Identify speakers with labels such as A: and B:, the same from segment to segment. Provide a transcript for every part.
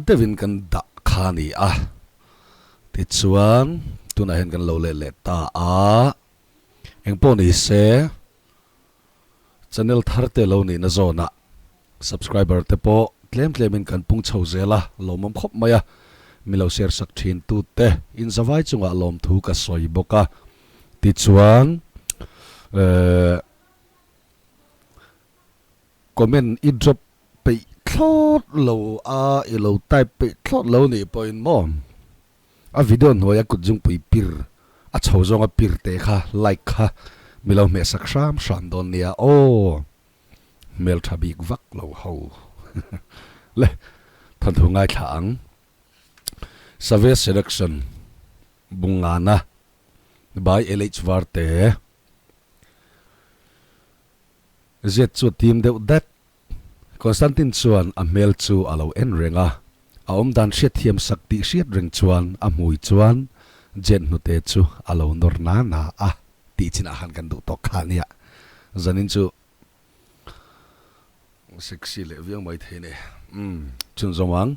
A: deuhin kan dah kha a ni a. Tichuan tunah hian kan lo let leh ta a, engpawh ni se channel thar te lo nihna zawnah subscriber te pawh tlem tlemin kan pung chho zel a, lawmawm khawp mai a, mi lo share sak thin tute inzavai chungah lawmthu ka sawi bawk a. Tichuan eh comment i drop peih thlawt lo a, i lo type peih thlawt lo nih pawhin maw a video hnuaia kut zungpui pir a chho zawnga pir te kha like kha mi lo hmeh sak hram hram dawn nia aw hmeltha bik vak lo ho le thawnthu ngaithla ang Save Seduction Bungana by LH Varte. Ziat chu a tim deuh dat. Constantine chuan a hmel chu a lo en reng a, a awm dan hriatthiam sak tih hriat reng chuan a hmui chuan Jet hnute chu a lo nawr na na a tih chinah khan kan duh tawk kha nia. Zanin chu sexy leh viau mai thei ni. Umm chhunzawm ang.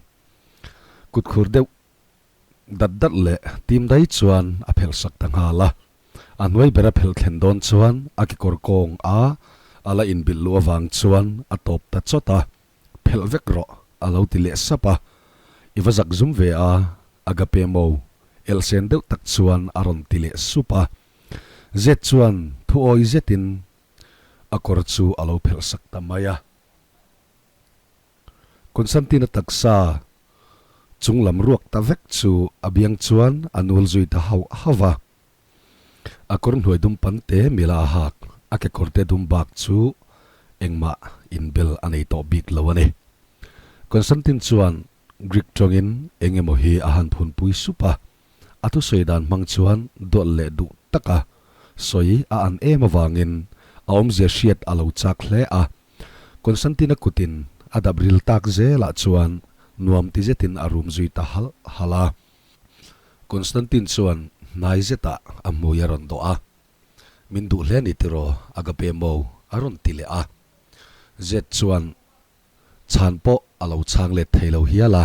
A: Kut khur deuh Dat dat leh tim dai chuan a phelh sak ta nghal a. A hnuai ber a phelh thlen dawn chuan a kekawr kawng a a la inbilh luh avang chuan a tawp ta chawt a, Phelh vek rawh a lo ti leh sap a. I va zak zum ve a, Agape mo elhsen deuh tak chuan a rawn ti leh sup a. Zet chuan thu awi zetin a kawr chu a lo phelh sak ta mai a. Constantine-a taksa chung lam ruak ta vek chu a biang chuan a nul zui ta hauh hauh va. A kawr hnuai dum pan te mila a hak, a kekawr te dum bak chu engmah inbel a nei tawh bik lo a ni. Constantine chuan Greek tawngin eng emaw hi a han phunpui sup a, a thusawi dan hmang chuan duat leh duh taka sawi a an em avangin a awmzia hriat a lo chak hle a. Constantine-a kutin a dap ril tak zelah chuan nuam ti zetin a rum zui ta halh halh a. Constantine chuan hnai zetah a hmui a rawn dawh a, Min duh hle ni tiraw Agape mo a rawn ti leh a. Zet chuan chhan pawh a lo chhang let thei lo hial a.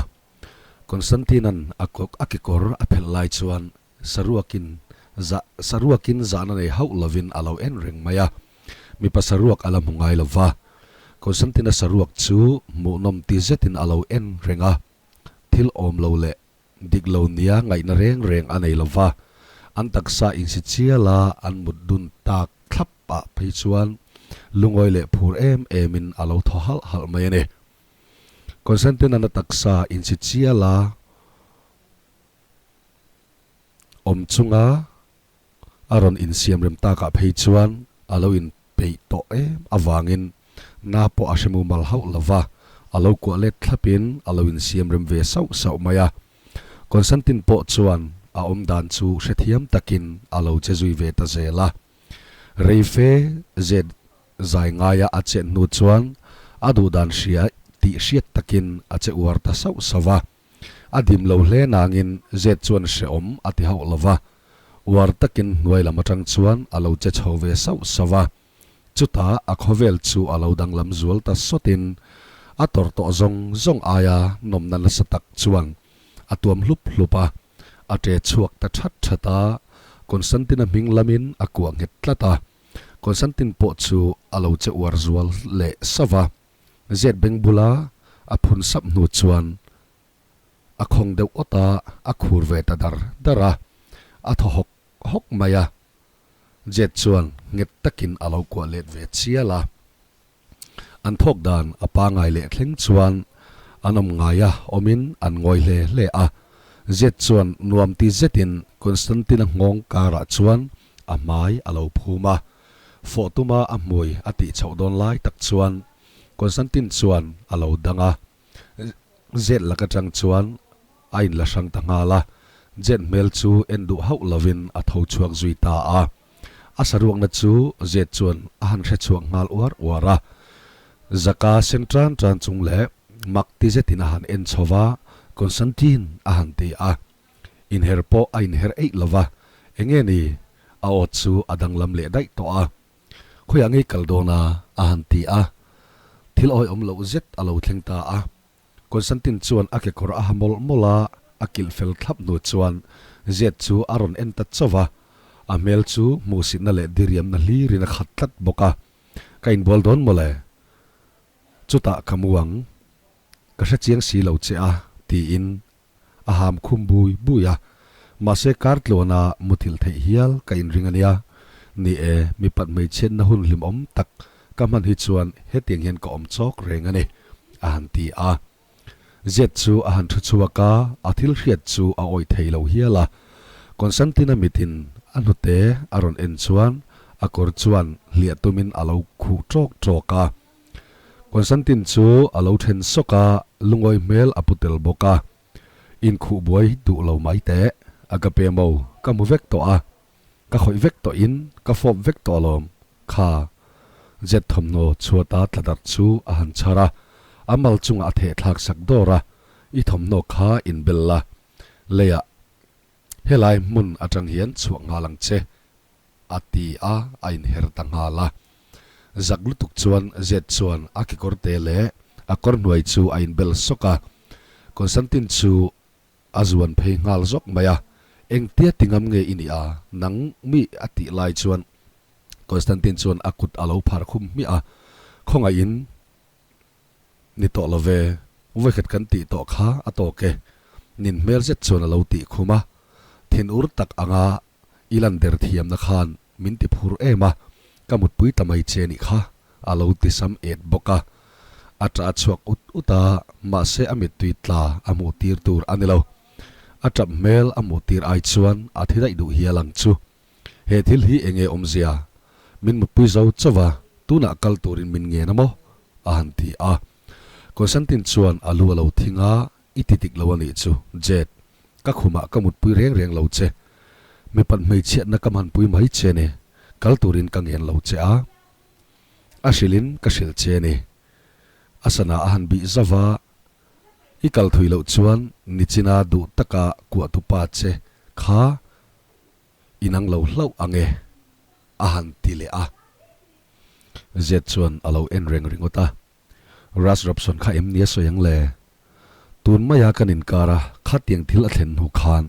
A: Constantine-a'n a a kekawr a phelh lai chuan saruakin zah saruakin zahna nei hauh lovin a lo en reng mai a. Mipa saruak a la hmu ngai lo va, Constantine-a saruak chu hmuhnawm ti zetin a lo en reng a, thil awm lo leh dik lo nia ngaihna reng reng a nei lo va, an taksa insi chiala an mut dun tak thlap ah phei chuan lungawi leh phur em emin a lo thaw halh halh mai a ni. Constantine-a taksa insi chiala awm chunga A rawn insiam rem takah phei chuan a lo inpeih tawh em avangin na pawh a hre mumal hauh lo va, a lo kuah let thlapin a lo insiam rem ve sauh sauh mai a. Constantine pawh chuan a awm dan chu hrethiam takin a lo che zui ve ta zel a. Reife zet zai ngaia a chet hnu chuan a duh dan hria tih hriat takin a che uar ta sauh sauh a. A dim lo hle nangin zet chuan hrehawm a ti hauh lo va, uar takin hnuai lam atang chuan a lo che chho ve sauh sauh a. Chutah a khawvel chu a lo danglam zual ta sawtin a tawrh tawh zawng zawng aia nawmna nasa tak chuan a tuam hlup hlup a, a ṭe chhuak ta that that a, Constantine-a hming lamin a kuah nghet tlat a. Constantine pawh chu a lo che uar zual leh sauh va. Zet beng bula a phun sap hnu chuan a khawng deuh awt a, a khur ve ta dar dar a, a thaw hawk hawk mai a. Jet chuan nghet takin a lo kuah let ve chial a. An thawk dan a pangai leh thleng chuan an awm ngai a, awmin an ngawi hle hle a. Jet chuan nuam ti zetin Constantine-a nghawng karah chuan a hmai a lo phum a. Fawh tuma a hmui a tih chhoh dawn lai tak chuan Constantine chuan a lo dang a, Jet lak atang chuan a inla hrang ta nghal a, Jet hmel chu en duh hauh lovin a tho chhuak zui ta a. A saruakna chu Jet chuan a han hre chhuak nghal uar uar a, Zaka sen tan tan chung leh mak ti zetin a han en chho va, Constantine a han ti a. Inher pawh a inher eih lo va, enge ni a aw chu a danglam leh daih tawh a. Khawiah ngei kal dawn a? a han ti a. Thil awihawm loh zet a lo thleng ta a. Constantine chuan a kekawr a ha mawlh mawlh a, a kilh fel thlap hnu chuan Zed chu a rawn en ta chauh a, a hmel chu hmuhsitna leh diriamna hlirin a khat tlat bawk a. Ka inbual dawn mawle. Chutah ka mu ang. Ka hre chiang si lo che a, tiin a ham khum bui bui a. Mahse kar tluana muthilh theih hial ka inring a nia. Ni e, mipat hmeichhiatna hun hlimawm tak ka hman hi chuan hetiang hian ka awm chawk reng a ni, a han ti a. Zet chu a han thu chhuak a, a thil hriat chu a awih thei lo hial a. Constantine-a mitin a hnute a rawn en chuan a kawr chuan hliah tumin a lo khuh ṭawk ṭawk a. Constantine chu a lo then sawk a, lungawi hmel a pu tel bawk a. Inkhuh buai duh lo mai teh, Agape mo, ka hmu vek tawh a. Ka khawih vek tawh in ka fawp vek tawh alawm, kha Jet thawmhnaw chhuata tla darh chu a han chhar a, a mal chungah a theh thlak sak dawr a, I thawmhnaw kha in bel la, leiah helai hmun atang hian chhuah nghal ang che, a ti a, a inher ta nghal a. Zak lutuk chuan Jet chuan a kekawr te leh a kawr hnuai chu a inbel sawk a, Constantine chu A zuan phei nghal zawk mai a, Engtia ti ngam nge i nih a, nang mi a tih lai chuan Constantine chuan a kut a lo phar khum hmiah a, Khawngaihin ni tawh lo ve, vawikhat kan tih tawh kha a tawk e, nin hmel zet chuan a lo tih khum a, thinur tak anga i lan der thiamna khan min ti phur em a, ka mutpui ta mai che nih kha, a lo ti sam et bawk a. A ṭah chhuak ut ut a, mahse a mittui tla a hmuh tir tur a ni lo. A ṭap hmel a hmuh tir ai chuan a thi daih duh hial ang chu. He thil hi enge awmzia? Min mutpui zo chauh a, tunah kal turin min ngen a maw? a han ti a. Constantine chuan a lu a lo thing a, I ti dik lo a nih chu, Jade. Ka khumah ka mutpui reng reng lo che. Mipat hmeichhiatna ka hmanpui mai che ni. Kal turin ka ngen lo che a. A hrilhin ka hrilh che ni. A sana a han bih zauh a, I kal thui loh chuan nichina duh taka kuahtupa che kha inang lo hlauh ang e, a han ti leh a. Zed chuan a lo en reng ringawt a. Russ Robson kha em ni a sawi ang le? Tun maia kan inkar a, khatiang thil a thlen hnu khan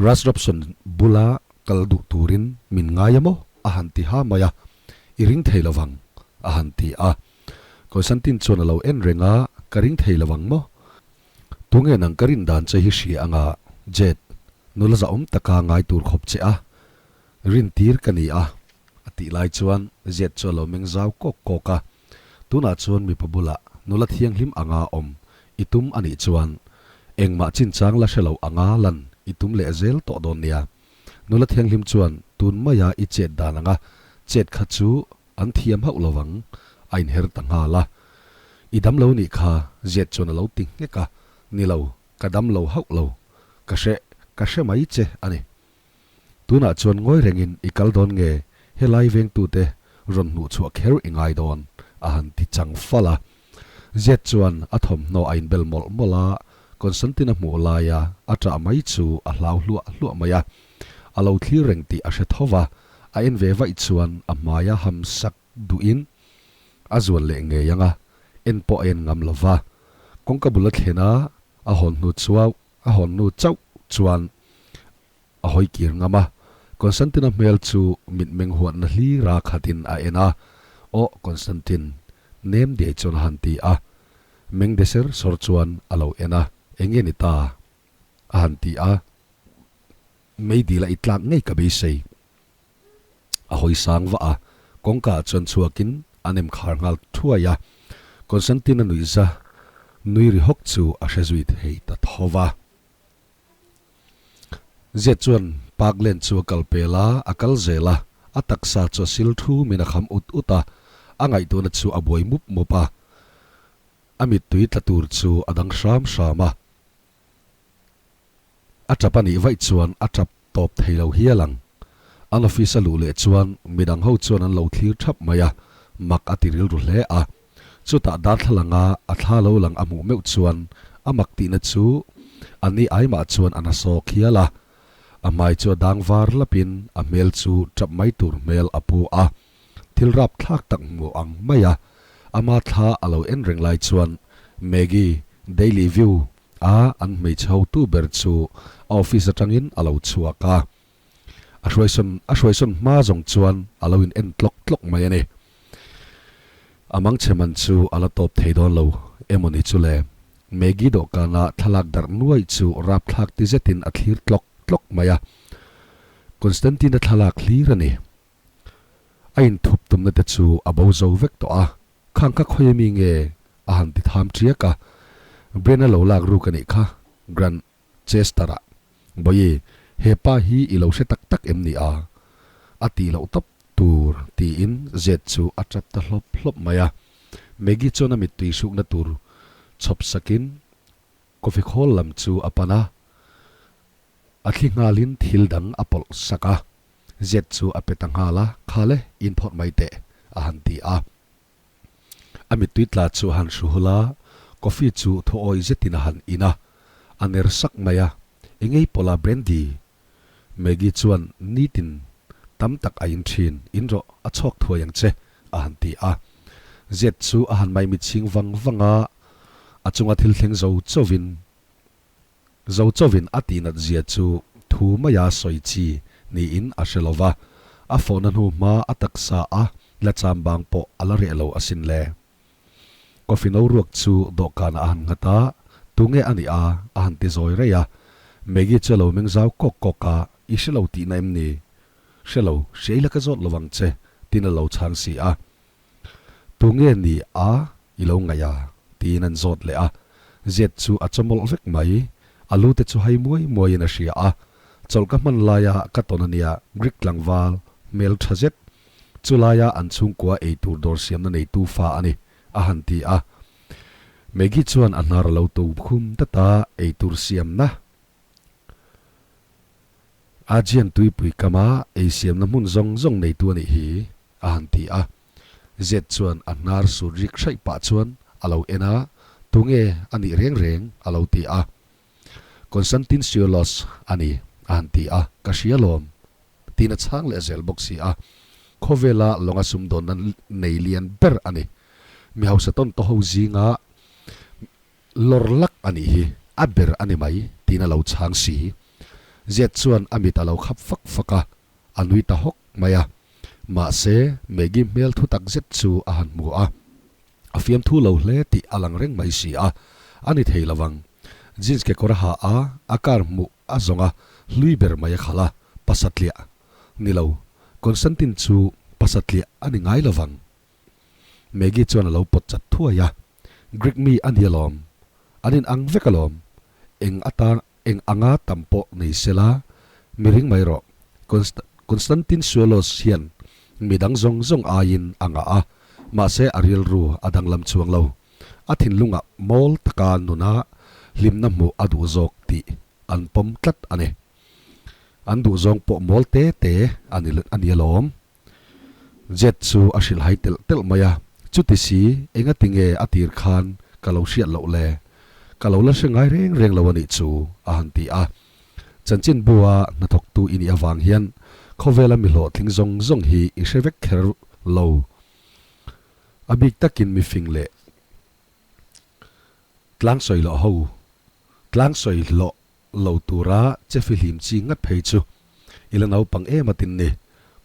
A: Russ Robson bula kal duh turin min ngai a maw? a han ti ha mai a, I ring thei lo vang, a han ti a. Constantine chuan a lo en reng a, Ka ring thei lo vang maw? Tunge nang ka rin dan che hi hria anga, Jade, nula zahawm taka ngai tur khawp che a, rintir ka ni a. A tih lai chuan Zet chu a lo meng zau kawk kawk a, Tunah chuan mipa bulah nula thianghlim anga awm i tum a nih chuan engmah chinchang la hre lo anga lan i tum leh zel tawh dawn nia. Nula thianghlim chuan tun maia i chet dan anga chet kha chu an thiam hauh lo vang, a inher ta nghal a. I dam lo nih kha, Zet chuan a lo ti nghek a, Ni lo, ka dam lo hauh lo, ka hre, ka hre mai che a ni. Tunah chuan ngawi rengin i kal dawn nge helai vengtute rawn hnuh chhuah kher i ngai dawn? a han ti chang fal a. Zet chuan a thawmhnaw a inbel mawlh mawlh a, Constantine-a hmuh laia a ṭah mai chu a hlau hluah hluah mai a. A lo thlir reng tih a hre tho va, a en ve vaih chuan a hmaia ham sak duhin a zuan leh ngei ang a, en pawh a en ngam lo va. Kawngka bul a thlen a, a hawn hnu chuau a hawn hnu chauh chuan a hawi kir ngam a, Constantine-a hmel chu mitmeng huatna hlira khatin a en a, Aw Constantine, nem diai chuan a han ti a, meng de ser sawr chuan a lo en a, Enge ni ta? a han ti a, Meidil a i tlak ngei ka beisei. A hawi sang vah a, kawngka ah chuan chhuakin a nem khar nghal thuai a, Constantine-a nuihza nui ri hawk chu a hre zui thei ta tho va. Zet chuan Park Lane chu a kal pel a, a kal zel a, a taksa chu a sil thumin a kham ut ut a, a ngaihtuahna chu a buai mup mup a, a mittui tla tur chu a dang hram hram a. A tap a nih vaih chuan a tap tawp thei lo hial ang. An office a luh leh chuan midang ho chuan an lo thlir thap mai a, mak a ti rilru hle a. Chutah darthlalanga a thla lo lang a hmuh meuh chuan a mak tihna chu a ni ai mah chuan a na sawk hial a. A hmai chu a dang var lapin a hmel chu tap mai tur hmel a pu a. Thil rapthlak tak hmu ang mai a, ama thla a lo en reng lai chuan Maggie. Daily View a an hmeichhe hotu ber chu a office atangin a lo chhuak a. A hruaisawn a hruaisawn hma zawng chuan a lo in en tlawk tlawk mai a ni. A mangchhe man chu a la tawp thei dawn lo emaw ni chu le. Maggie dawhkana thlalak darh nuai chu rapthlak ti zetin a thlir tlawk tlawk mai a. Constantine-a thlalak hlir a ni. A inthup tumna te chu a bo zo vek tawh a, Khang kha khawi ami nge a han ti tham ṭiak a. Bren-a lo lak ruk a nih kha, Grant Chester-a. Bawi, he pa hi i lo hre tak tak em ni a? A tih loh tawp tur tiin Zed chu a tap ta hlawp hlawp mai a. Maggie chuan a mittui hrukna tur chhawp sakin coffee khawl lam chu a pan a. A thli nghalin thil dang a pawlh sak a. Zed chu a pe ta nghal a, Khale, inphawrh mai teh, a han ti a. A mittui tla chu a han hru hul a, coffee chu thaw awi zetin a han in a, a ner sak mai a, Engei pawla brandy? Maggie chuan nitin tam tak a in thin, in rawh, a chhawk thuai ang che, a han ti a. Zet chu a han maimichhing vang vang a, a chunga thil thleng zo chauvin Zo chauvin a tihnat zia chu thu maia sawi chi niin a hre lo va, a fawhna hnu hma a taksa a la cham bang pawh a la reh lo asin le. Coffee no ruak chu dawhkanah a han nghat a, Tunge a nih a? a han ti zawi raih a. Maggie chu a lo meng zau kawk kawk a, I hre lo tihna em ni? Hre lo, hria ila ka zawt lo ang che, tiin a lo chhang si a. Tunge ni a i lo ngaih a? tiin an zawt leh a. Zet chu a chawmawlh vek mai. A lu te chu hai muai muaiin a hria a. Chawlh ka hman laia ka tawn a nia Greek tlangval hmel tha zet. Chu laia an chhungkua ei tur dawr siamna neitu fa a ni, a han ti a. Maggie chuan a hnar a lo to khum dat a, ei tur siamna Aegean tuipui kama ei siamna hmun zawng zawng neitu a nih hi, a han ti a. Zet chuan a hnar sur rik hraih pah chuan a lo en a, Tunge a nih reng reng? a lo ti a. Constantine Siolos a ni, a han ti a, Ka hria lawm, tiin a chhang leh zel bawk si a. Khawvela lawnga sumdawnna nei lian ber a ni. Mi hausa tawn tawh ho zinga Lawr lak a nih hi, a ber a ni mai, tiin a lo chhang si. Zet chuan a mit a lo khap fak fak a, a nui ta hawk mai a. Mahse, Maggie hmel thu tak zet chu a han hmu a. A fiamthu lo hle tih a lang reng mai si a, a ni thei lo ang. Jeans kekawr a ha a, a car hmuh a zawng a, hlui ber mai a khalh a, pasatliah. Ni lo, Constantine chu pasatliah a ni ngai lo vang. Maggie chuan a lo pawt chat thuai a, Greek mi a ni alawm, an in ang vek alawm, eng ata eng anga tam pawh nei sela, mi ring mai rawh. Constantine Suelos hian mi dang zawng zawng aiin a ngah a, mahse a rilru a danglam chuang lo. A thinlungah mawl taka nuna hlimna hmuh a duh zawk tih an pawm tlat a ni. An duh zawng pawh mawl te te a ni alawm. Jet chu a hrilh hai telh telh mai a, Chuti si, engati nge a tir khan ka lo hriat loh le? Ka lo la hre ngai reng reng lo a nih chu, a han ti a. Chanchin bua hnathawktu i nih avang hian khawvela mi hlawhtling zawng zawng hi i hre vek kher lo. A bik takin mi fing leh tlang sawi loh ho, tlang sawi hlawh lo tura che fihlim chi ngat phei chu i la naupang em a tin ni.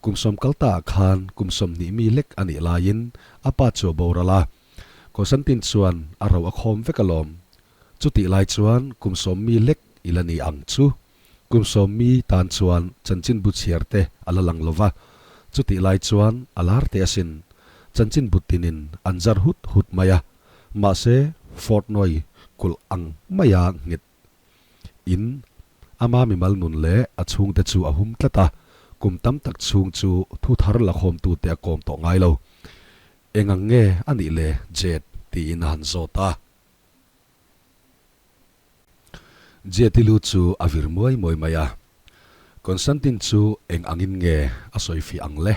A: Kum sawm kal ta ah khan kum 20 mi lek a nih laiin a pa chu a boral a. Constantine chuan a ro a khawm vek alawm. Chutih lai chuan kum 10 mi lek i la ni ang chu. Kum 10 mi tan chuan chanchinbu chhiar te a la lang lova. Chutih lai chuan a lar teh asin. Chanchinbu tinin an zar hut hut mai a. Mahse Fortnoy kulh ang maia nghet In ama mimal nun leh a chhungte chu a hum tlat a, kum tam tak chhung chu thu thar la khawmtute a kawm tawh ngai lo. Eng ang nge a nih le Jet? tiin a han zawt a. Jet-i lu chu a vir muai muai mai a. Constantine chu eng angin nge a sawi fiah ang le?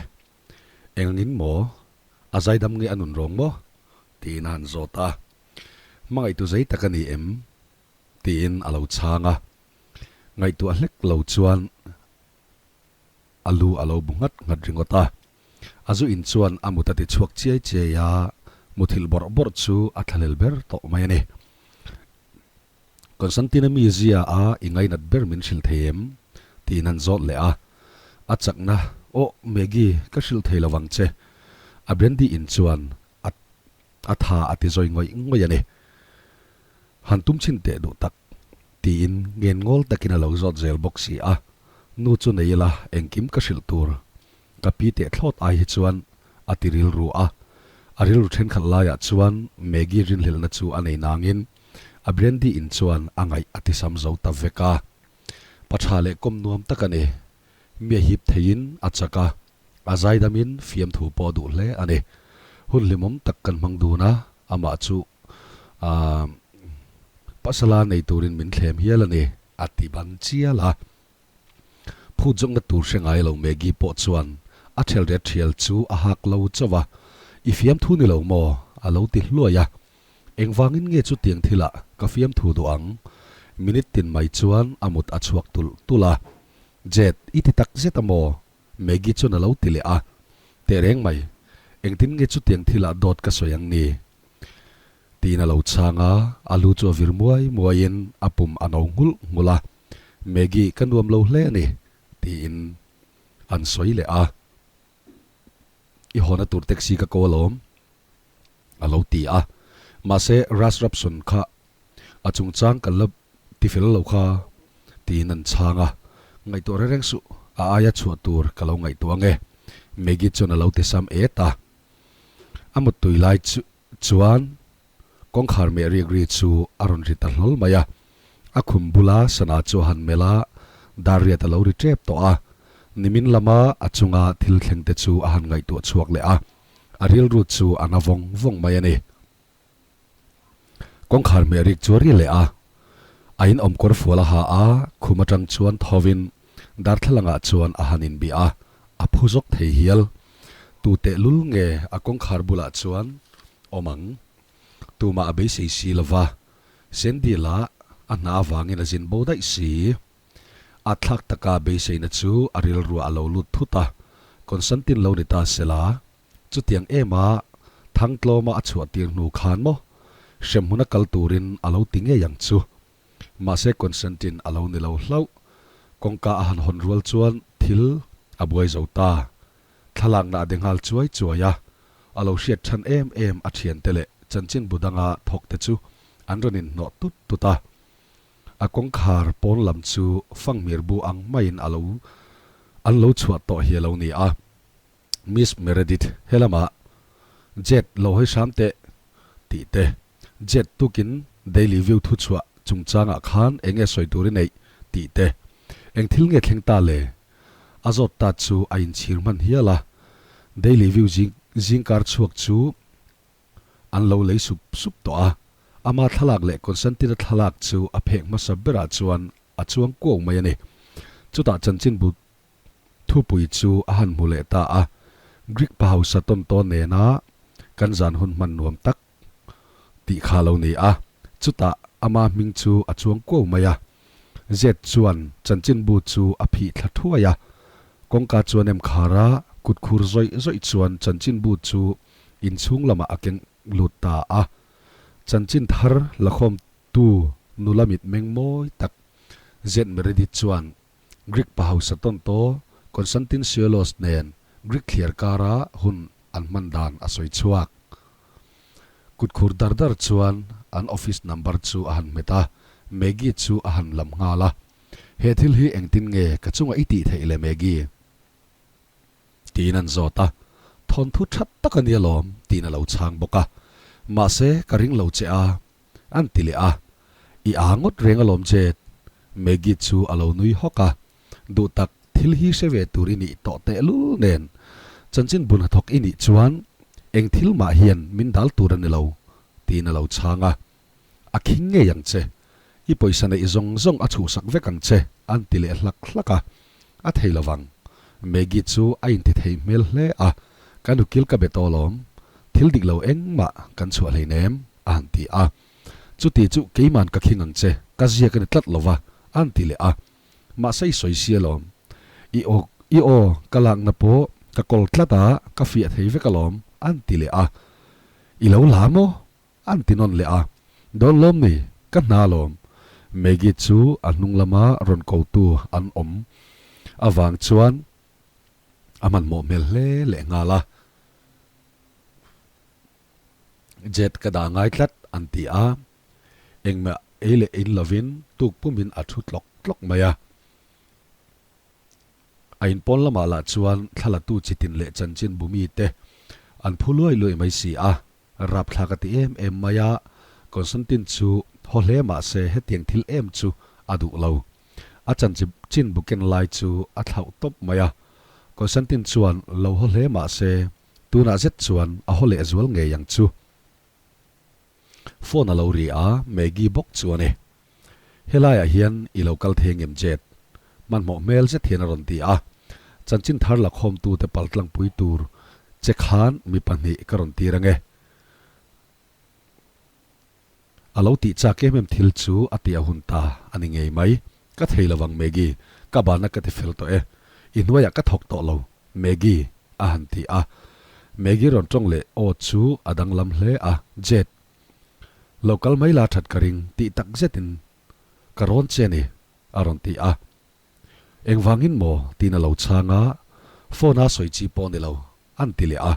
A: Eng angin maw? A zaidam nge a nun rawng maw? tiin a han zawt a. Hmangaihtu zei tak a ni em? Tiin a lo chhang a. Ngaihtuah hlek lo chuan a lu a lo bu nghat nghat ringawt a. A zu in chuan a mut a ti chhuak chiai chiai a, muthilh bawrh bawrh chu a thlahlel ber tawh mai a ni. Constantine-a mizia a i ngainat ber min hrilh thei em? tiin an zawt leh a. A chakna, Aw, Maggie, ka hrilh thei lo vang che. A brandy in chuan a a tha a ti zawi ngawih ngawih a ni. Han tum chhin teh duh tak, tiin ngen ngawl takin a lo zawt zel bawk si a. Nu chu nei ila engkim ka hrilh tur ka pi teh thlawt ai hi chuan a ti rilru a. A rilru thenkhat laiah chuan Maggie rinhlelhna chu a nei nangin a brandy in chuan a ngaih a tisam zo ta vek a. Pa tha leh kawm nuam tak a ni. Mi a hip theiin a chak a, a zaidamin fiamthu pawh a duh hle a ni. Hun hlimawm tak kan hmang dun a, amah chu aah pasala nei turin min thlem hial a ni, a ti ban chial a. Phut zawkna tur hre ngai lo Maggie pawh chuan a ṭhel ret ṭhial chu a hak lo chauh a, I fiamthu ni lo maw? a lo ti hluai a. Engvangin nge chutiang thilah ka fiamthu duh ang? Minute tin mai chuan a mut a chhuak tulh tulh a. Jet, i ti tak zet a maw? Maggie chuan a lo ti leh a. Tehreng mai, engtin nge chutiang thilah dawt ka sawi ang ni? Tiin a lo chhang a, a lu chu a vir muai muaiin a pum a no nghulh nghulh a. Maggie, ka nuam lo hle a ni, tiin an sawi leh a. I hawna tur taxi ka ko alawm, a lo ti a. Mahse, Russ Robson kha a chungchang kan la ti fel lo kha, tiin an chhang a. Ngaihtuah reng reng suh, a aia chhuah tur ka lo ngaihtuah ang e, Maggie chuan a lo ti sam et a. A muttui lai chuan Kawngkhar meh rik ri chu a rawn ri ta hlawl mai a. A khum bula sana chu a han melh a, dar riat a lo ri tep tawh a. Nimin lama a chunga thil thleng te chu a han ngaihtuah chhuak leh a, a rilru chu a na vawng vawng mai a ni. Kawngkhar meh rik chu a ri leh a, a inawm kawr fual a ha a, khum atang chuan thovin darthlalangah chuan a han inbih a, a phu zawk thei hial. Tu tehlul nge a kawngkhar bulah chuan awm ang. Tumah a beisei si lo va, Sandy lah a hna avangin a zin bo daih si. A thlak taka beiseina chu a rilruah a lo lut thut a, Constantine lo ni ta sela, chutiang ema Thangtlawma a chhuah tir hnu khan maw hremhmun a kal turin a lo ti ngei ang chu. Mahse Constantine a lo ni lo hlauh. Kawngka a han hawn rual chuan thil a buai zo ta. Thlalakna a de nghal chuai chuai a, a lo hriat than em em a thiante leh chanchinbu danga thawk te chu an rawn inhnawh tut tut a. A kawngkhar pawn lam chu fanghmir bu ang maiin a lo an lo chhuah tawh hi a lo ni a. Miss Meredith helamah Jet lo hawi hram teh tih te, Jet tukin Daily View thuchhuah chungchangah khan eng nge sawi tur i neih tih te, eng thil nge thleng ta le? A zawt ta chu a inchhir hman hial a, Daily View zing zingkar chhuak chu an lo lei sup sup tawh a, ama thlalak leh Constantine-a thlalak chu a phek hmasa berah chuan a chuang kuau mai a ni. Chutah chanchinbu thupui chu a han hmu leh ta a, Greek pa hausa tawn tawn nena kan zan hun hman nuam tak tih kha lo ni a, chutah ama hming chu a chuang kuau mai a. Zet chuan chanchinbu chu a phih thla thuai a, kawngka chuan em khar a, kut khur zawih zawih chuan chanchinbu chu inchhung lamah a keng lut ta a. Chanchin thar lakhawmtu nula mitmeng mawi tak Zet Meredith chuan Greek pa hausa tawn taw Constantine Siolos nen Greek thliar kara hun an hman dan a sawi chhuak. Kut khur dar dar chuan an office number chu a han hmet a, Maggie chu a han lam nghal a. He thil hi engtin nge ka chunga i tih theih le Maggie? Tiin an zawt a. Thawnthu that tak a nia lawm tiin a lo chhang bawk a. Mahse ka ring lo che a, an ti leh a. I aa ngawt reng alawm Jade. Maggie chu a lo nui hawk a. Duh tak, thil hi hre ve tur i nih tawh tehlul nen chanchin bun hnathawk i nih chuan eng thil mah hian min dal tur a ni lo, tiin a lo chhang a. A khing ngei ang che. I pawisa neih zawng zawng a chhuhsak vek ang che, an ti leh hlak hlak a. A thei lo vang. Maggie chu a inti thei hmel hle a, Kan ukil ka be tawh alawm. Thil dik lo engmah kan chhuah hleinem, a han ti a. Chuti chu keiman ka khing ang che, ka ziak a ni tlat lo va, an ti leh a. Mahse i sawi si alawm. I aw i aw ka lakna pawh ka kawl tlat a, ka fiah thei vek alawm, an ti leh a. I lo la maw? An ti nawn leh a. Dawn lawm ni, ka hna alawm. Maggie chu a hnung lama rawn kotu an awm avang chuan a hmanhmawh hmel hle leh nghal a. Jet ka dah ngai tlat an ti a, engmah ei leh in lovin tuk pumin a thu tlawk tlawk mai a. A inpawn lamah lah chuan thlalatu chitin leh chanchin bumi te an phu luai luai mai si a, rapthlak a ti em em mai a, Constantine chu haw hle mah se hetiang thil em chu a duh lo. A chanchin bu ken lai chu a thlauh tawp mai a, Constantine chuan lo haw hle mah se tunah zet chuan a haw lehzual ngei ang chu. Phone a lo ri a, Maggie bawk chu a ni. Helaiah hian i lo kal thei ngem Jet? Hmanhmawh hmel zet hian a rawn ti a. Chanchin thar lakhawmtute paltlangpui tur che khan mi pahnih ka rawn tir ange. A lo tih chak em em thil chu a tih a hun ta a ni ngei mai. Ka thei lovang Maggie, ka bana ka ti fel tawh e. I hnuaiah ka thawk tawh lo Maggie, a han ti a. Maggie rawn tawng leh aw chu a danglam hle a, Jet, Lo kal mai la that ka ring tih tak zetin ka rawn che ni, a rawn ti a. Engvangin maw? tiin a lo chhang a, phone a sawi chi pawh ni lo, an ti leh a.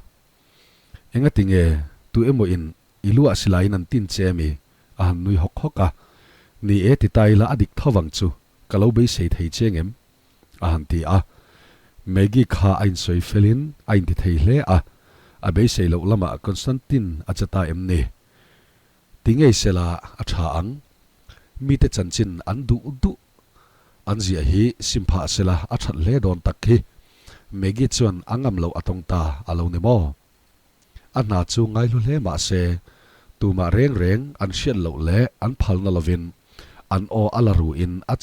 A: Engati nge tu emaw in i luah silaiin an tin che mi? a han nui hawk hawk a. Ni e ti ta ila a dik tho vang chu, ka lo beisei thei che ngem? a han ti a. Maggie kha a insawi felin a inti thei hle a, a beisei loh lamah Constantine a che ta em ni? Ti ngei sela a tha ang. Mite chanchin an duh duh an ziah hi sim phah sela a that hle dawn tak hi. Maggie chuan a ngam loh a tawng ta a lo ni maw? A hna chu ngaihlu hle mah se, tumah reng reng an hriat loh leh an phalna lovin an aw a la ruin a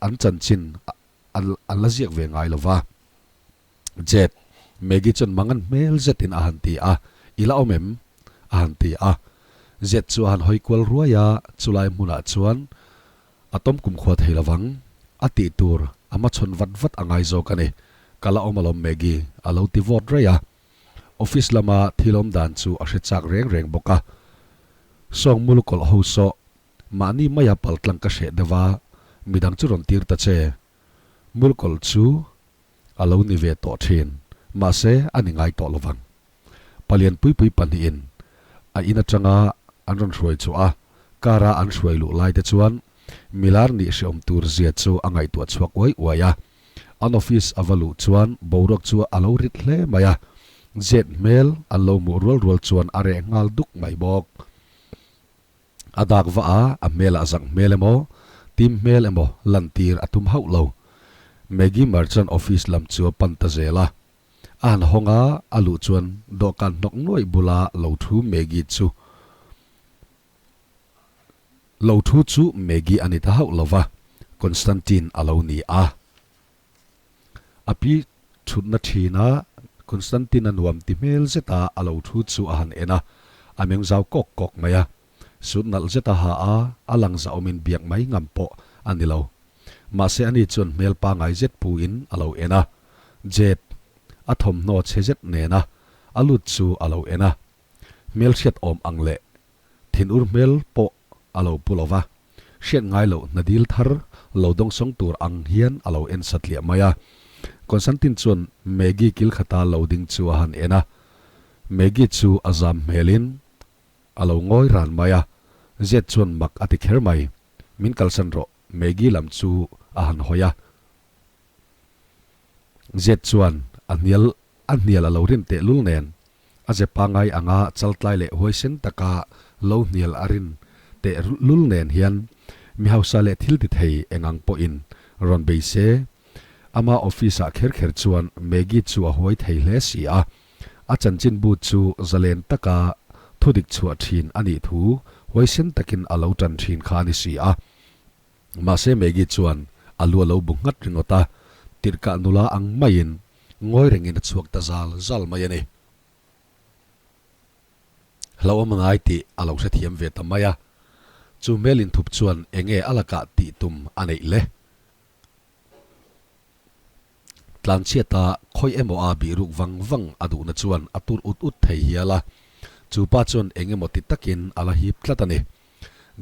A: an chanchin an la ziak ve ngai lo va. Jet, Maggie chuan mangan hmel zetin a han ti a, I la awm em? a han ti a. Jet chu a han hawi kual ruai a, chulai hmunah chuan a tawm kumkhua thei lo vang. A tih tur a hmachhawn vat vat a ngai zawk a ni. Ka la awm alawm Maggie, a lo ti vawt raih a. Office lama thil awm dan chu a hre chak reng reng bawk a. Sawng mul kawlh ho saw Mahni maia paltlang ka hreh deuh a, midang chu rawn tir ta che. Mulkawlh chu a lo ni ve tawh thin, mahse a ni ngai tawh lovang. Palian puipui pahnihin a in atanga an rawn hruai chhuah a, car a an hruai luh lai te chuan milar nih hreawm tur zia chu a ngaihtuah chhuak uai uai a. An office a va luh chuan boruak chu a lo rit hle mai a, jet hmel an lo hmuh rual rual chuan a reh nghal duk mai bawk. A dak va a, a hmelah zak hmel emaw, tim hmel emaw lantir a tum hauh lo. Maggie Merchant office lam chu a pan ta zel a. A han hawng a, a luh chuan dawhkan hnawk nuaih bula lo thu Maggie chu lo thu chu Maggie a ni ta hauh lo va, Constantine a lo ni a. A pi thutna thina Constantine-a nuam ti hmel zeta a lo thu chu a han en a, a meng zau kawk kawk mai a. Sut nalh zeta ha a, a lang zahawmin biak mai ngam pawh a ni lo. Mahse ani chuan hmel pangai zet puin a lo en a. Jet a thawmhnaw chhe zet nena a lut chu a lo en a. Hmelhriat awm ang leh thinur hmel pawh a lo pu lo va. Hriat ngai loh hna dil thar lo dawngsawng tur ang hian a lo en satliah mai a. Constantine chuan Maggie kil khata lo ding chu a han en a. Maggie chu a zam hmelin a lo ngawi ran mai a. Zet chuan mak a ti kher mai. Min kalsan rawh, Maggie lam chu a han hawi a. Zet chuan a hnial a hnial a lo rin tehlul nen A ze pangai anga chaltlai leh huaisen taka lo hnial a rin teh lul nen hian mi hausa leh thil ti thei eng ang pawhin rawn bei se. Ama office ah kher kher chuan Maggie chu a huai thei hle si a, a chanchinbu chu zalen taka thudik chhuah thin a nih thu huaisen takin a lo tan thin kha a ni si a. Mahse Maggie chuan a lu a lo bu nghat ringawt a, tirhkah nula ang maiin Ngawi rengin a chhuak ta zal zal mai a ni. Hlauhawm a ngai tih a lo hrethiam ve ta mai a. Chu hmel inthup chuan enge a lakah tih tum a neih le? Tlanchhiata khawi emaw a bih ruk vang vang a duhna chuan a tur ut ut thei hial a. Chu pa chuan eng emaw ti takin a la hip tlat a ni.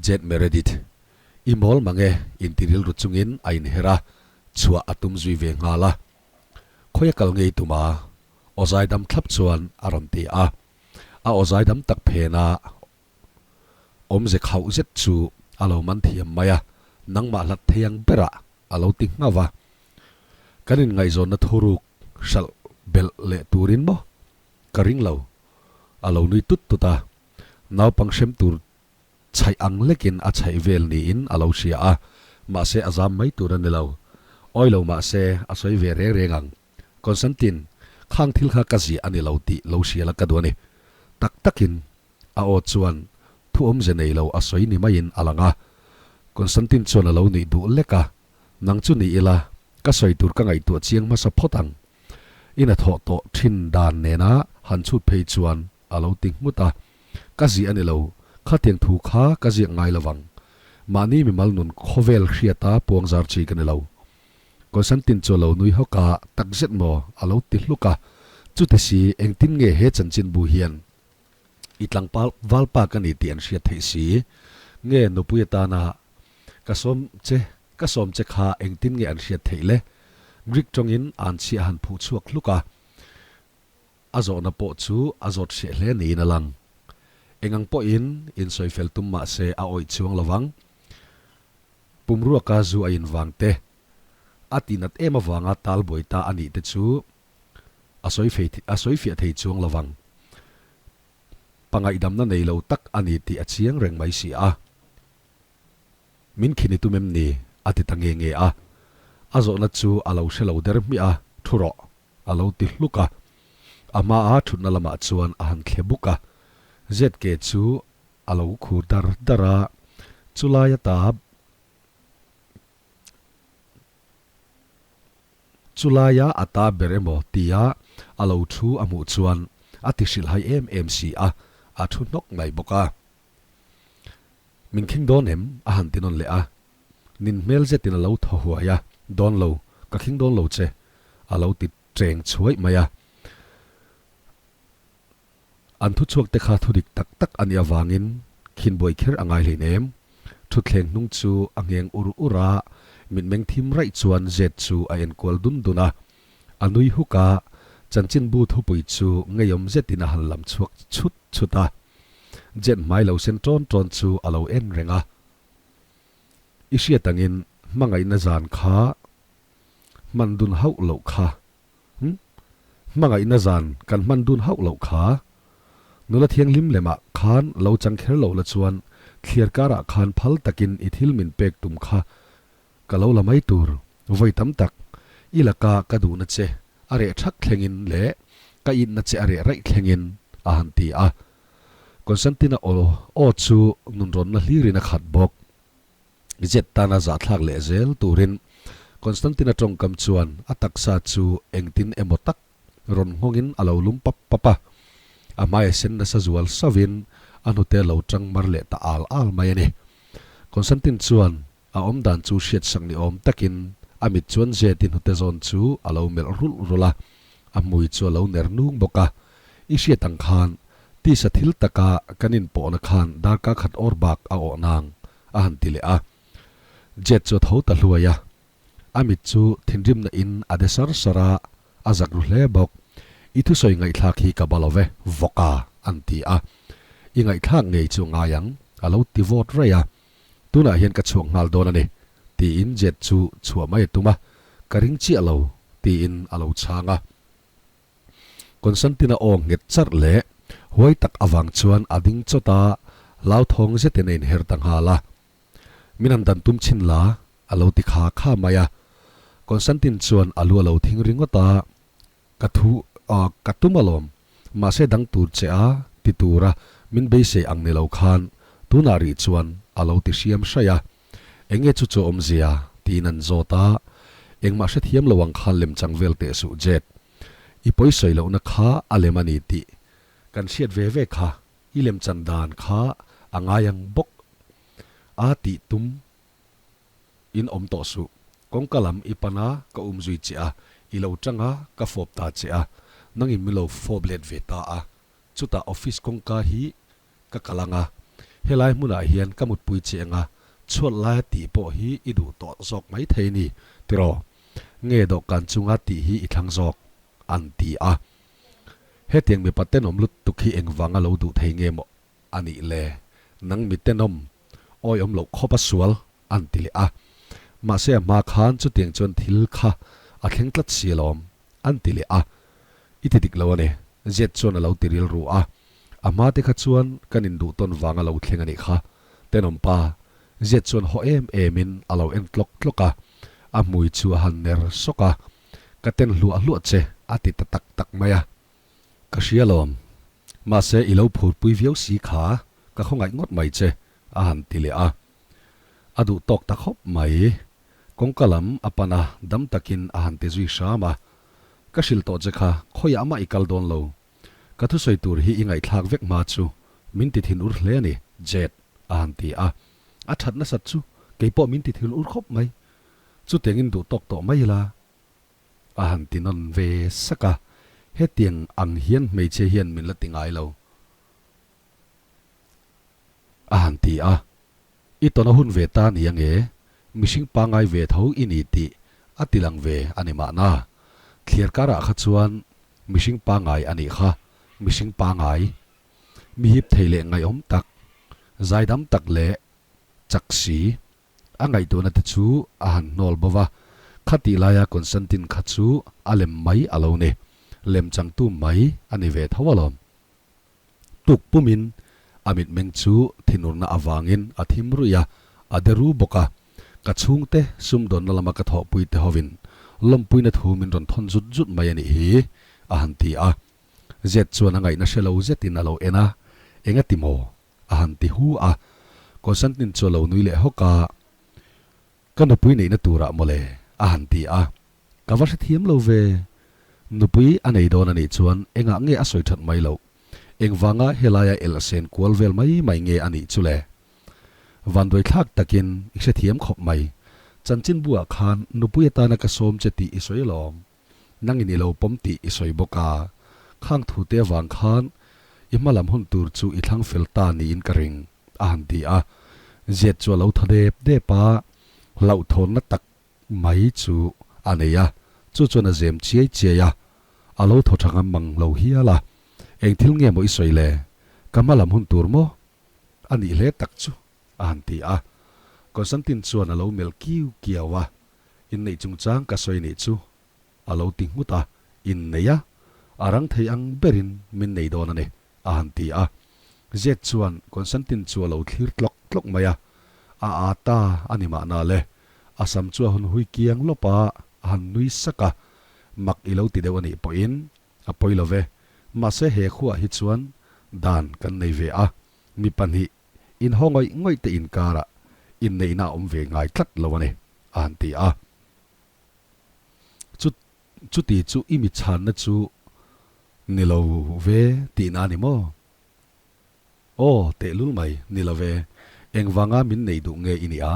A: Jed Meredith. I mawl mang e, inti rilru chungin a inher a, chhuah a tum zui ve nghal a. Khawi a kal ngei tum a? Aw zaidam thlap chuan a rawn ti a. A aw zaidam tak phen a, awmze khauh zet chu a lo man thiam mai a, nangmah hlat thei ang berah a lo ti nghauh a. Kan inngaihzawnna thuruk hralh belh leh turin maw? Ka ring lo. A lo nui tut tut a, naupang hrem tur chhaih ang lekin a chhaih vel niin a lo hria a, mahse a zam mai tur a ni lo. Awi lo mahse a sawi ve reng reng ang. Constantine, khang thil kha ka ziah a ni lo tih lo hria la ka duh a ni. Tak takin a aw chuan thu awmze nei lo a sawi ni maiin a lang a. Constantine chuan a lo nuih duh lek a, Nang chu ni ila, ka sawi tur ka ngaihtuah chiang hmasa phawt ang. I hnathawh tawh thin dan nena han chhut phei chuan a lo ti nghut a. Ka ziah a ni lo, khatiang thu kha ka ziak ngai lo vang. Mahni mimal nun khawvel hriata puangzar chi ka ni lo. Constantine chu a lo nui hawk a, Takzet maw? a lo ti hluk a. Chuti si, engtin nge he chanchinbu hian i tlangpal valpa ka ni tih an hriat theih si? Nge nupui atana ka sawm che, ka sawm che kha engtin nge an hriat theih le? Greek tawngin an chhiah han phuh chhuak hluk a. A zawhna pawh chu a zawt hreh hle niin a lang. Eng ang pawhin insawi fel tum mah se a awih chuang lo vang. Pumruaka zu a in vang te, a tihnat em avanga tal buai ta a nih te chu a sawi fei a sawi fiah thei chuang lo vang. Pangaihdamna nei lo tak a ni tih a chiang reng mai si a. Min khini tum em ni? a ti ta nge nge a. A zawhna chu a lo hre lo der hmiah a, thu rawh. A lo ti hluk a. A hmaa thutna lamah chuan a han thle buk a. ZK chu a lo khur dar dar a, chulai ata chulaia a ta ber emaw tia a lo thu a hmuh chuan a ti hrilhhai em em si a, a thu hnawk mai bawk a. Min khing dawn em? a han ti nawn leh a. Nin hmel zetin a lo thaw huai a, Dawn lo, ka khing dawn lo che, a lo ti cheng chhuaih mai a. An thuchhuak te kha thudik tak tak a nih avangin khinbuai kher a ngai hleinem. Thutthleng hnung chu a ngheng ur ur a, mitmeng thim raih chuan Zet chu a enkual dun dun a. A nui huk a, chanchinbu thupui chu ngeiawm zetin a han lam chhuak chhut chhut a. Jet hmai lo sen ṭawn ṭawn chu a lo en reng a. I hriat angin hmangaihna zan kha hman dun hauh loh kha. Hm? Hmangaihna zan kan hman dun hauh loh kha. Nula thianghlim lemah khan lo chang kher lo la chuan thliar karah khan phal takin i thil min pek tum kha ka lo la mai tur. Vawi tam tak i laka ka duhna che a reh thak thlengin leh ka inna che a reh raih thlengin a han ti a. Constantina aw aw chu nunrawnna hlirin a khat bawk. Zet tana zahthlak leh zel turin Constantina tawngkam chuan a taksa chu engtin emaw tak rawn nghawngin a lo lum pap pap a. A hmai a sen nasa zual sauvin a hnute lo tang mar leh ta al al mai a ni. Constantine chuan a awmdan chu hriatsak ni awm takin a mit chuan Zeti hnute zawn chu a lo melh rulh rulh a, a hmui chu a lo ner nung bawk a. I hriat ang khan tisa thil taka kan inpawhna khan darkar khat awr bak a awh nang a han ti leh a. Jet chu a tho ta hluai a, a mit chu thinrimna in a de sar sar a, a zak ru hle bawk. I thusawi ngaihthlak hi ka ba lo ve, vawka an ti a. I ngaihthlak ngei chu ngai ang, a lo ti vawt raih a. Tunah hian ka chhuak nghal dawn a ni, tiin Jet chu chhuah mai a tum a, ka ring chiah lo, tiin a lo chhang a. Constantina aw nghet charh leh huai tak avang chuan a ding chawt a, hlauthawng zetin a inher ta nghal a. Min han dan tum chhin la, a lo ti kha kha mai a. Constantine chuan a lu a lo thing ringawt a, Ka thu, ka tum alawm, mahse dang tur che a, ti tura min beisei ang ni lo khan tunah rih chuan a lo ti hriam hraih a. Enge chu chu awmzia? tiin an zawt a, Engmah hrethiam lo ang khan lemchang vel teh suh Jet. I pawi sawi lohna kha a lem a ni tih kan hriat ve ve kha i lemchan dan kha a ngai ang bawk a tih tum in awm tawh suh. Kawngka lam i pan a, ka um zui che a, i lo tang a, ka fawp ta che a, nangin min lo fawp let ve ta a, chutah office kawngka hi Ka kal ang a, helai hmunah hian ka mutpui che ang a, Chhuat laia tih pawh hi i duh tawh zawk mai thei ni tiraw? Nge dawhkan chunga tih hi i thlang zawk? an ti a. Hetiang mipa tenawm lutuk hi engvanga lo duh thei nge maw a nih le? Nang mi tenawm, awiawm loh khawp a sual an ti leh a. Mahse a hma khan chutiang chuan thil kha a thleng tlat si alawm an ti leh a. I ti dik lo a ni, Zet chuan a lo ti rilru a. A hma te kha chuan kan induh tawn vang a lo thleng a nih kha. Tenawm pa, Zet chuan haw em em in a lo en tlawk tlawk a. A hmui chu a han ner sawk a. Ka ten hluah hluah che, a ti ta tak tak mai a. Ka hria lawm. Mahse i lo phurpui viau si kha, ka khawngaih ngawt mai che, a han ti leh a. A duh tawk ta khawp mai. Kawngka lam a pan a, dam takin a han ti zui hram a. Ka hrilh tawh che kha, khawiah mah i kal dawn lo. Ka thusawi tur hi i ngaihthlak vek hma chu min ti thin ur hle a ni, Jet, a han ti a. A that nasat chu kei pawh min ti thin ur khawp mai. Chutiangin duh tawk tawh mai ila. A han ti nawn ve sak a, hetiang ang hian hmeichhia hian min la ti ngai lo. A han ti a, I tawn a hun ve ta ni ange, mihring pangai ve tho i ni tih a ti lang ve a ni mahna. Thliar karah kha chuan mihring pangai a nih kha, mihring pangai, mi hip thei leh ngaihawm tak, zaidam tak leh chak si. A ngaihtuahna te chu a han hnawl bo va, khatih laia Constantine kha chu a lem mai a lo ni, lem changtu mai a ni ve tho alawm. Tuk pumin a mitmeng chu thinurna avangin a thim ruih a, a de ru bawk a. Ka chhungte sumdawnna lama ka thawhpui te hovin lawmpuina thu min rawn thawn zut zut mai a nih hi, a han ti a. Zet chuan a ngaihna hre lo zetin a lo en a, Engati maw? a han ti hu a. Constantine chu a lo nui leh hawk a, Ka nupui neihna turah mawle, a han ti a. Ka va hrethiam lo ve. Nupui a nei dawn a nih chuan engah nge a sawi that mai loh? Engvanga helaia elhsen kual vel mai mai nge a nih chu le? Vanduai thlak takin i hrethiam khawp mai. Chanchinbu-ah khan nupui atana ka sawm che tih i sawi alawm. Nangin i lo pawm tih i sawi bawk a, khang thute avang khan i hma lam hun tur chu i thlang fel ta niin ka ring, a han ti a. Ziat chu a lo thaw dep dep a, hlauhthawnna tak mai chu a nei a, chu chuan a zem chiai chiai a, a lo thaw tha ngam mang lo hial a. Eng thil nge maw i sawi le? Ka hma lam hun tur maw? A nih hle tak chu, a han ti a. Constantine chuan a lo melh kiu kiau a, Inneih chungchang ka sawi nih chu a lo ti nghut a, innei a, a rang thei ang berin min nei dawn a ni, a han ti a. Zet chuan Constantine chu a lo thlir tlawk tlawk mai a, a â ta a ni mahna le. A sam chu a hun hui kiang lawp a, a han nui sak a, mak i lo ti deuh a nih pawhin a pawi lo ve, mahse he khuaah hi chuan dan kan nei ve a, mi pahnih inhaw ngawih ngawih te inkarah inneihna a awm ve ngai tlat lo a ni, a han ti a. Chu chuti chu i mi chhanna chu ni lo ve tihna a ni maw? Aw, tehlul mai, ni lo ve. Engvanga min nei duh nge i nih a?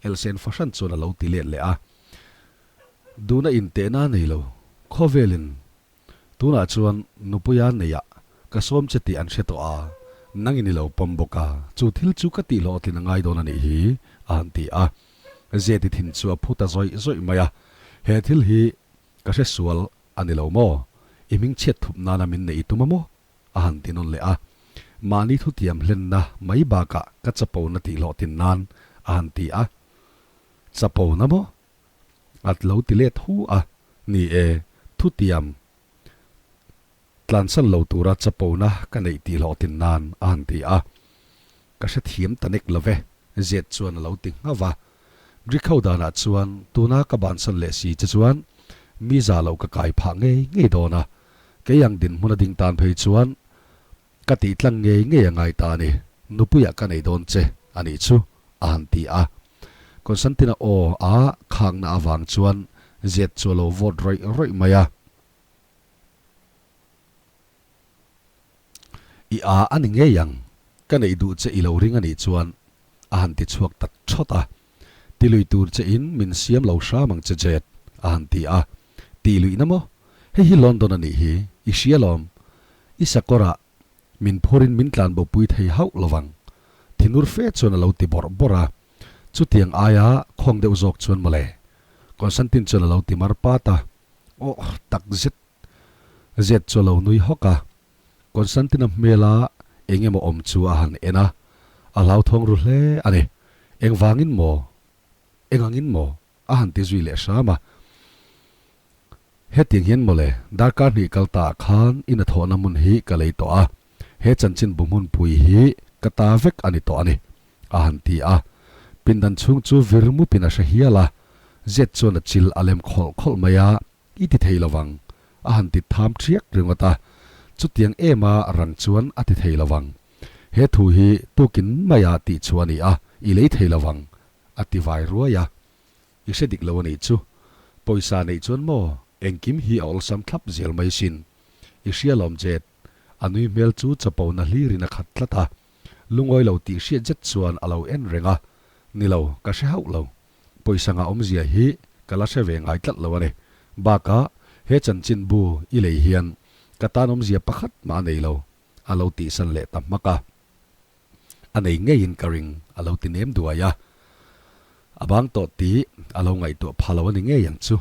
A: Elsen fahran chuan a lo ti let leh a. Duhna intehna a nei lo, khawvelin Tunah chuan nupuia neiah ka sawm che tih an hre tawh a, nangin i lo pawm bawk a, chu thil chu ka tih hlawhtlin a ngai dawn a nih hi, a han ti a. Zeti thin chu a phu ta zawih zawih mai a, He thil hi ka hre sual a ni lo maw? I hming chhiat thup nana min neih i tum a maw? a han ti nawn leh a. Mahni thutiam hlenna mai bakah ka chapona tih hlawhtlin nan, a han ti a. Chapona maw? A lo ti let hu a, Ni e, thutiam tlansan lo tura chapona ka neih tih hlawhtlin nan a han ti a. Ka hrethiam ta nek lo ve, Zet chuan a lo ti nghauh a. Greek ho danah chuan tuna ka bansan leh si che chuan mi za loh ka kai phah ngei ngei dawn a, kei ang dinhmun a ding tan phei chuan Ka tih tlang ngei ngei a ngai ta a ni, nupuiah ka nei dawn che a nih chu, a han ti a. Constantine-a aw a khakna avang chuan Zet chu a lo vawt rawih rawih mai a. I a a ni ngei ang, ka neih duh che i lo ring a nih chuan, a han ti chhuak ta thawt a. Ti lui tur che in min siam lo hram ang che Jet, a han ti a. Ti luihna maw? Hei hi London a nih hi, i hria lawm. I sakawrah min phurin min tlanbo pui thei hauh lovang. Thinur fe chuan a lo ti bawrh bawrh a. Chutiang aia khawng deuh zawk chuan mawle. Constantine chuan a lo ti mar pat a. Awh tak zet zet chu a lo nui hawk a. Constantine-a hmela eng emaw awm chu a han en a, a hlauthawng ru hle a ni. Engvangin maw? Engangin maw? A han ti zui leh hram a. Hetiang hian mawle, darkar hnih kal ta ah khan in a thawhna hmun hi ka lei tawh a, he chanchinbu hmunpui hi ka ta vek a ni tawh a ni, a han ti a. Pindan chhung chu vir mupin a hre hial a, zet chuan a chil a lem khawlh khawlh mai a, I ti thei lovang, a han ti tham ṭhiak ringawt a. Chutiang ema rang chuan a ti thei lovang. He thu hi tukin maia tih chu a ni a, i lei thei lovang, a ti vai ruai a. I hre dik lo a nih chu. Pawisa neih chuan maw, engkim hi a awlsam thlap zel mai sin. I hria lawm Jet, a nui hmel chu chapona hlirin a khat tlat a. Lungawi lo tih hriat zet chuan a lo en reng a, Ni lo, ka hre hauh lo. Pawisa ngah awmzia hi ka la hre ve ngai tlat lo a ni. Bakah, he chanchinbu i lei hian ka tan awmzia pakhat mah a nei lo, a lo tihsan leh ta hmak a. A nei ngeiin ka ring, a lo ti nem duai a. A bang tawh tih a lo ngaihtuah pha lo a ni ngei ang chu.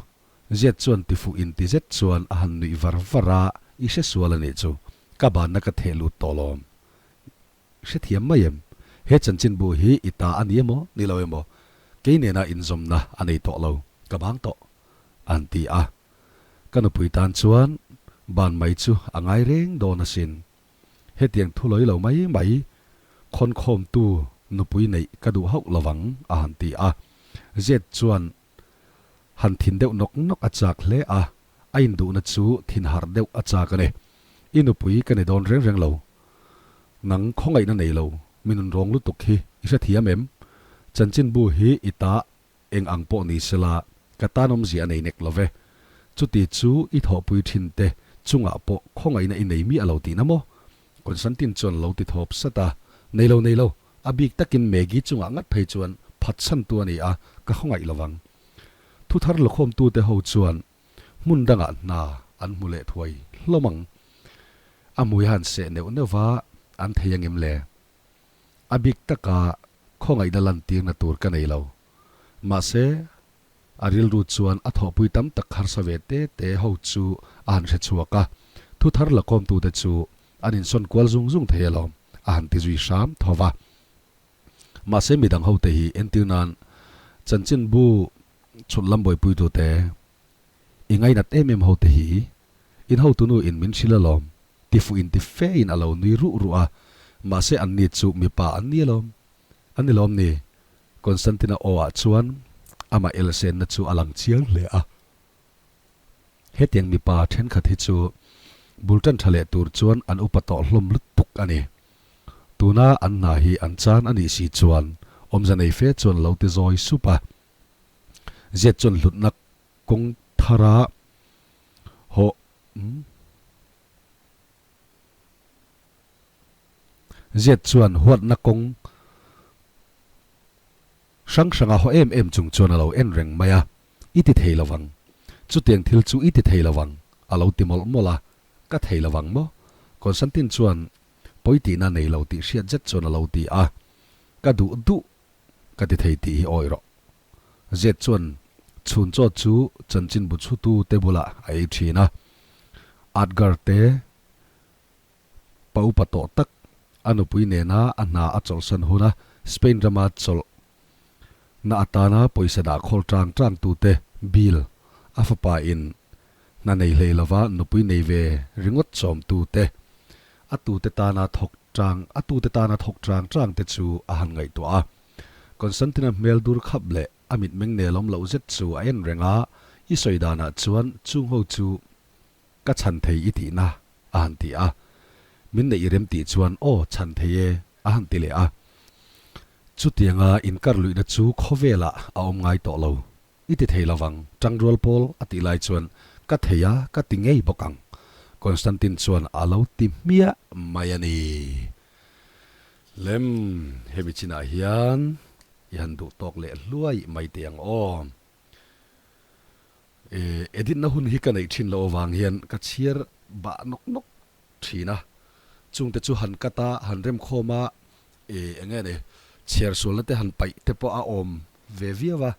A: Ziat chuan tifuh inti zet chuan a han nuih var var a, I hre sual a nih chu, ka banna ka theh lut tawh lawm. Hrethiam mai em? He chanchinbu hi i ta a ni emaw, ni lo emaw, kei nena inzawmna a nei tawh lo, ka bang tawh, an ti a. Ka nupui tan chuan ban mai chu a ngai reng dawn asin. Hetiang thu lawi lo mai mai khawnkhawmtu nupui neih ka duh hauh lovang, a han ti a. Zet chuan han thin deuh nawk nawk a chak hle a, a induhna chu thin harh deuh a chak a ni. I nupui ka ni dawn reng reng lo. Nang khawngaihna nei lo, mi nunrawng lutuk hi i hrethiam em? Chanchinbu hi i ta eng ang pawh ni sela, ka tan awmzia a nei nek lo ve. Chuti chu i thawhpui thin te chungah pawh khawngaihna i nei miah lo tihna maw? Constantine chuan lo ti thawp sat a, Nei lo, nei lo, a bik takin Maggie chungah ngat phei chuan phatsantu a ni a, ka khawngaih lo vang. Thuthar lakhawmtute ho chuan hmun dangah hna an hmu leh thuai hlawm ang. A hmui a han seh neuh neuh va, an thei angem le? A bik taka khawngaihna lantirna tur ka nei lo. Mahse, a rilru chuan a thawhpui tam tak harsa ve te te ho chu a han hre chhuak a, thu thar lakawmtute chu an insawn kual zung zung thei alawm, a han ti zui hram tho va. Mahse, midang hote hi entir nan chanchinbu chhut lam buaipuitute i ngainat em em hote hi in hotunu in min hrilh alawm, ti fuh in ti fe in a lo nui ruh ruh a, mahse anni chu mipa an ni alawm, an ni lawm ni? Constantina aw ah chuan amah elsenna chu a lang chiang hle a. Hetiang mipa thenkhat hi chu bul tan tha leh tur chuan an upa tawh hlawm lutuk a ni. Tuna an hna hi an chan a nih si chuan awmze nei fe chuan lo ti zawi sup a. Ziat chuan hlutna kawng thara haw Ziat chuan huatna kawng hrang hranga haw em em chung chuan a lo en reng mai a, I ti thei lovang. Chutiang thil chu i ti thei lovang, a lo ti mawlh mawlh a, Ka thei lovang maw? Constantine chuan pawi tihna nei lo tih hriat zet chuan a lo ti a, Ka duh duh ka ti thei tih hi awih rawh. Zet chuan chhun chaw chu chanchinbu chhutu te bulah a ei thin a, Adgar te pa upa tawh tak a nupui nena a hna a chawlhsan huna Spain rama chawlh na atana pawisa dah khawl tang tang tute Bill a fapa in hna nei hlei lova nupui nei ve ringawt chawm tute a tute tana thawk tang a tute tana thawk tang tang te chu a han ngaihtuah a. Constantina hmel dur khap leh a mitmeng nelawm loh zet chu a en reng a, I sawi danah chuan chung ho chu ka chhan thei i tihna a han ti a. Min neih i rem tih chuan aw chhan thei e a han ti leh a. Chutianga inkar luihna chu khawvelah a awm ngai tawh lo. I ti thei lovang, Tangrual Paul a tih lai chuan ka thei a, ka ti ngei bawk ang. Constantine chuan a lo ti hmiah mai a ni. Lem, hemi chinah hian i han duh tawk leh hluai mai teh ang aw. E, edit na hun hi ka neih thin loh avang hian ka chhiar bah nawk nawk thin a, chungte chu han cut a, han remkhawm a, e, eng nge ni, Chhiar sualna te han paih te pawh a awm ve viau a,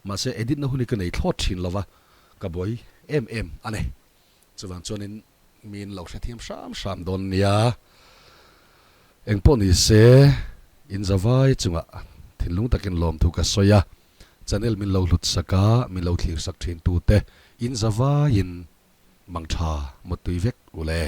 A: mahse edit na hun hi ka nei thlawt thin lo va, ka buai em em a ni. Chuvang chuanin min lo hrethiam hram hram dawn nia. Engpawh ni se, in zavai chungah thinlung takin lawmthu ka sawi a, channel min lo hlut sak a, min lo thlir sak thin tute in zavaiin mangtha mawtui vek u le.